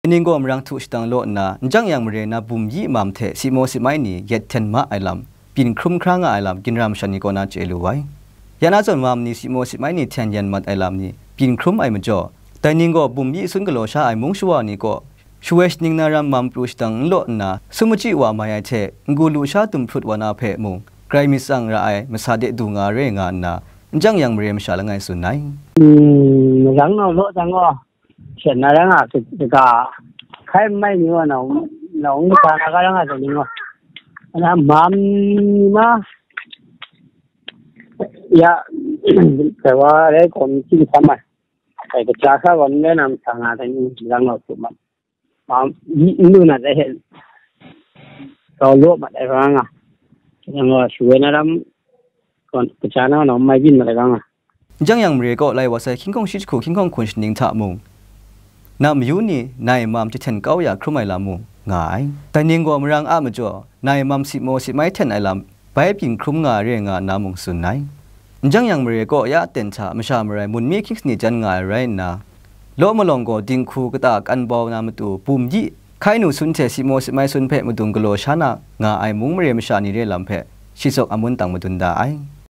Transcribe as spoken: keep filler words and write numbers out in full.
Taining gaw marang htu shadang law nna, n jang yang mare na bum yi mam hte sitmaw sitmai ni yet hten ma ai lam, byin hkrum hkra nga ai lam, ginra masha ni kaw na chye lu ai. Ya na zawn mam ni sitmaw sitmai ni hten yen mat ai lam ni byin hkrum ai majaw, Taining gaw bum yi sun galaw sha ai mung shawa ni kaw, shawoi shaning na ram mam pru shadang n law nna, sum machyi wa mai ai hte, n-gu lu sha dum hprut wa na hpe mung, grai myit tsang ra ai masa de du nga re nga nna, n jang yang mare masha langai tsun ai. Marang nau law jang gaw, shen na rai nga, kaga hkai n mai ni wa, nau, nau n kasa na ga ra nga zawn ni wa, ana mam ni ma, ya, kai wa rai gaw, n chyi hkam ai, kai kaja hkra gaw, n rai na masa nga dai ni, marang nau hkrup mat, mam, n lu na dai hte, grau law mat ai ra nga, yang gaw, shawoi na ram, gaw, kaja na nau mai byin mat ai ra nga. N jang yang mare kaw lai wa sai hkying hkawng shi jahku hkying hkawng hkun shaning hta mung, na mayu ni nai mam jahten kau ya hkrum ai lam mung nga ai. Taining gaw marang a majaw, nai mam sitmaw sitmai hten ai lam bai byin hkrum nga re nga nna mung tsun ai. N jang yang mare kaw ya aten hta masha marai mun mi hkying shani jan nga ai rai nna, law malawng gaw dinghku kata kan bau na matu bum yi, hkai nu sun hte sitmaw sitmai sun hpe madung galaw sha na nga ai mung mare masha ni re lam hpe shi tsawk amun tang madun da ai.